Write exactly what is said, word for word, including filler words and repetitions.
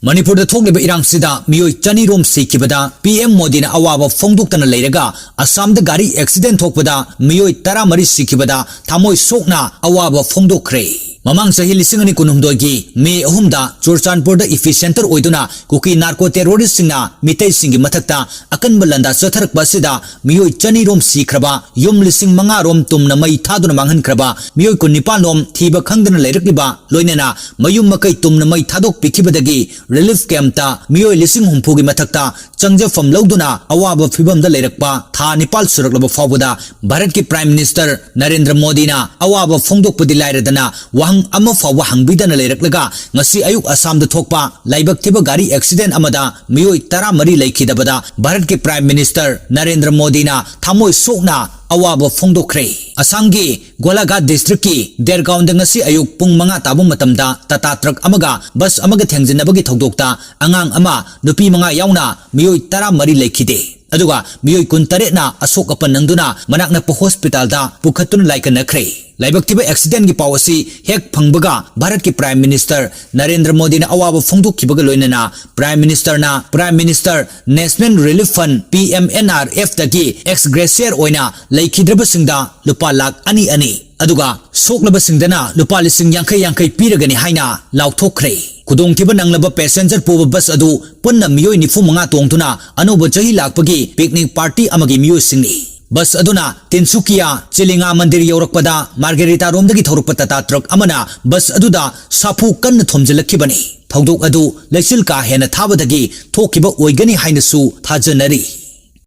ꯃꯅꯤꯄꯨꯔꯗ ꯊꯣꯛꯂꯤꯕ ꯏꯔꯥꯡꯁꯤꯗ ꯃꯤꯑꯣꯏ ꯆꯅꯤ ꯔꯣꯝ ꯁꯤꯈꯤꯕꯗ ꯄꯤ ꯑꯦꯝ ꯃꯣꯗꯤꯅ ꯑꯋꯥꯕ ꯐꯣꯡꯗꯣꯛꯇꯅ ꯂꯩꯔꯒ, ꯑꯁꯥꯝꯗ ꯒꯥꯔꯤ ꯑꯦꯛꯁꯤꯗꯦꯟ ꯊꯣꯛꯄꯗ ꯃꯤꯑꯣꯏ ꯇꯔꯥꯃꯔꯤ ꯁꯤꯈꯤꯕꯗ ꯊꯃꯣꯏ ꯁꯣꯛꯅ ꯑꯋꯥꯕ ꯐꯣꯡꯗꯣꯛꯈ꯭ꯔꯦ꯫ ꯃꯃꯥꯡ ꯆꯍꯤ ꯂꯤꯁꯤꯡ ꯑꯅꯤ ꯀꯨꯟꯍꯨꯝꯗꯣꯏꯒꯤ ꯃꯦ ꯑꯍꯨꯝꯗ ꯆꯨꯔꯆꯥꯟꯄꯨꯔꯗ ꯏꯄꯤ ꯁꯦꯟꯇꯔ ꯑꯣꯏꯗꯨꯅ ꯀꯨꯀꯤ ꯅꯥꯔꯀꯣ ꯇꯦꯔꯣꯔꯤꯁꯁꯤꯡꯅ ꯃꯤꯇꯩꯁꯤꯡꯒꯤ ꯃꯊꯛꯇ ꯑꯀꯟꯕ ꯂꯥꯟꯗꯥ ꯆꯠꯊꯔꯛꯄ ꯑꯁꯤꯗ ꯃꯤꯑꯣꯏ ꯆꯅꯤ ꯔꯣꯝ ꯁꯤꯈ꯭ꯔꯕ, ꯌꯨꯝ ꯂꯤꯁꯤꯡ ꯃꯉꯥ ꯔꯣꯝ ꯇꯨꯝꯅ ꯃꯩ ꯊꯥꯗꯨꯅ ꯃꯥꯡꯍꯟꯈ꯭ꯔꯕ, ꯃꯤꯑꯣꯏ ꯀꯨꯟꯅꯤꯄꯥꯟ ꯔꯣꯝ ꯊꯤꯕ ꯈꯪꯗꯅ ꯂꯩꯔꯛꯂꯤꯕ, ꯂꯣꯏꯅꯅ ꯃꯌꯨꯝ ꯃꯀꯩ ꯇꯨꯝꯅ ꯃꯩ ꯊꯥꯗꯣꯛꯄꯤꯈꯤꯕꯗꯒꯤ ꯔꯤꯂꯤꯐ ꯀꯦꯝꯞꯇ ꯃꯤꯑꯣꯏ ꯂꯤꯁꯤꯡ ꯍꯨꯝꯐꯨꯒꯤ ꯃꯊꯛꯇ ꯆꯪꯖꯐꯝ ꯂꯧꯗꯨꯅ ꯑꯋꯥꯕ ꯐꯤꯕꯝꯗ ꯂꯩꯔꯛꯄ ꯊꯥ ꯅꯤꯄꯥꯜ ꯁꯨꯔꯛꯂꯕ ꯐꯥꯎꯕꯗ ꯚꯥꯔꯠꯀꯤ ꯄ꯭ꯔꯥꯏꯝ ꯃꯤꯅꯤꯁꯇꯔ ꯅꯔꯦꯟꯗ꯭ꯔ ꯃꯣꯗꯤꯅ ꯑꯋꯥꯕ ꯐꯣꯡꯗꯣꯛꯄꯗꯤ ꯂꯥꯏꯔꯗꯅ ꯋꯥꯍꯪ ꯑꯃ ꯐꯥꯎꯕ ꯍꯪꯕꯤꯗꯅ ꯂꯩꯔꯛꯂꯒ, ꯉꯁꯤ ꯑꯌꯨꯛ ꯑꯁꯥꯝꯗ ꯊꯣꯛꯄ ꯂꯥꯏꯕꯛ ꯊꯤꯕ ꯒꯥꯔꯤ ꯑꯦꯛꯁꯤꯗꯦꯟ ꯑꯃꯗ ꯃꯤꯑꯣꯏ ꯇꯔꯥꯃꯔꯤ ꯂꯩꯈꯤꯗꯕꯗ ꯚꯥꯔꯠꯀꯤ ꯄ꯭ꯔꯥꯏꯝ ꯃꯤꯅꯤꯁꯇꯔ ꯅꯔꯦꯟꯗ꯭ꯔ ꯃꯣꯗꯤꯅ ꯊꯃꯣꯏ ꯁꯣꯛꯅ ꯑꯋꯥꯕ ꯐꯣꯡꯗꯣꯛꯈ꯭ꯔꯦ꯫ ꯑꯁꯥꯝꯒꯤ ꯒꯣꯂꯥꯘꯥꯠ ꯗꯤꯁꯇ꯭ꯔꯤꯛꯀꯤ ꯗꯦꯔꯒꯥꯎꯟꯗ ꯉꯁꯤ ꯑꯌꯨꯛ ꯄꯨꯡ ꯃꯉꯥ ꯇꯥꯕ ꯃꯇꯝꯗ ꯇꯥꯇꯥ ꯇ꯭ꯔꯛ ꯑꯃꯒ ꯕꯁ ꯑꯃꯒ ꯊꯦꯡꯖꯤꯟꯅꯕꯒꯤ ꯊꯧꯗꯣꯛꯇ ꯑꯉꯥꯡ ꯑꯃ, ꯅꯨꯄꯤ ꯃꯉꯥ ꯌꯥꯎꯅ ꯃꯤꯑꯣꯏ ꯇꯔꯥꯃꯔꯤ ꯂꯩꯈꯤꯗꯦ꯫ ꯑꯗꯨꯒ ꯃꯤꯑꯣꯏ ꯀꯨꯟꯇꯔꯦꯠꯅ ꯑꯁꯣꯛ ꯑꯄꯟ ꯅꯪꯗꯨꯅ ꯃꯅꯥꯛ ꯅꯛꯄ ꯍꯣꯁꯄꯤꯇꯥꯜꯗ ꯄꯨꯈꯠꯇꯨꯅ ꯂꯥꯏꯀꯠꯅꯈ꯭ꯔꯦ꯫ ꯂꯥꯏꯕꯛ ꯊꯤꯕ ꯑꯦꯛꯁꯤꯗꯦꯟꯒꯤ ꯄꯥꯎ ꯑꯁꯤ ꯍꯦꯛ ꯐꯪꯕꯒ ꯚꯥꯔꯠꯀꯤ ꯄ꯭ꯔꯥꯏꯝ ꯃꯤꯅꯤꯁꯇꯔ ꯅꯔꯦꯟꯗ꯭ꯔ ꯃꯣꯗꯤꯅ ꯑꯋꯥꯕ ꯐꯣꯡꯗꯣꯛꯈꯤꯕꯒ ꯂꯣꯏꯅꯅ ꯄ꯭ꯔꯥꯏꯝ ꯃꯤꯅꯤꯁꯇꯔꯅ prime minister national relief fund, P M N R F ꯇꯒꯤ ꯑꯦꯛꯁ ꯒ꯭ꯔꯦꯁꯤꯌꯔ ꯑꯣꯏꯅ ꯂꯩꯈꯤꯗ꯭ꯔꯕꯁꯤꯡꯗ ꯂꯨꯄꯥ ꯂꯥꯈ ꯑꯅꯤ ꯑꯅꯤ, ꯑꯗꯨꯒ ꯁꯣꯛꯂꯕꯁꯤꯡꯗꯅ ꯂꯨꯄꯥ ꯂꯤꯁꯤꯡ ꯌꯥꯡꯈꯩ ꯌꯥꯡꯈꯩ ꯄꯤꯔꯒꯅꯤ ꯍꯥꯏꯅ ꯂꯥꯎꯊꯣꯛꯈ꯭ꯔꯦ꯫ ꯈꯨꯗꯣꯡꯊꯤꯕ ꯅꯪꯂꯕ ꯄꯦꯁꯦꯟꯖꯔ ꯄꯨꯕ ꯕꯁ ꯑꯗꯨ ꯄꯨꯟꯅ ꯃꯤꯑꯣꯏ ꯅꯤꯐꯨ ꯃꯉꯥ ꯇꯣꯡꯗꯨꯅ ꯑꯅꯧꯕ ꯆꯍꯤ ꯂꯥꯛꯄꯒꯤ ꯄꯤꯛꯅꯤꯛ ꯄꯥꯔꯇꯤ ꯑꯃꯒꯤ ꯃꯤꯑꯣꯏꯁꯤꯡꯅꯤ꯫ ꯕꯁ ꯑꯗꯨꯅ ꯇꯤꯟꯁꯨꯀꯤꯌꯥ ꯆꯤꯂꯤꯉꯥ ꯃꯟꯗꯤꯔ ꯌꯧꯔꯛꯄꯗ ꯃꯥꯔꯒꯦꯔꯤꯇꯥꯔꯣꯝꯗꯒꯤ ꯊꯧꯔꯛꯄ ꯇꯥꯇꯥ ꯇ꯭ꯔꯛ ꯑꯃꯅ ꯕꯁ ꯑꯗꯨꯗ ꯁꯥꯐꯨ ꯀꯟꯅ ꯊꯣꯝꯖꯤꯜꯂꯛꯈꯤꯕꯅꯤ꯫ ꯊꯧꯗꯣꯛ ꯑꯗꯨ ꯂꯩꯆꯤꯜ ꯀꯥ ꯍꯦꯟꯅ ꯊꯥꯕꯗꯒꯤ ꯊꯣꯛꯈꯤꯕ ꯑꯣꯏꯒꯅꯤ ꯍꯥꯏꯅꯁꯨ ꯊꯥꯖꯅꯔꯤ꯫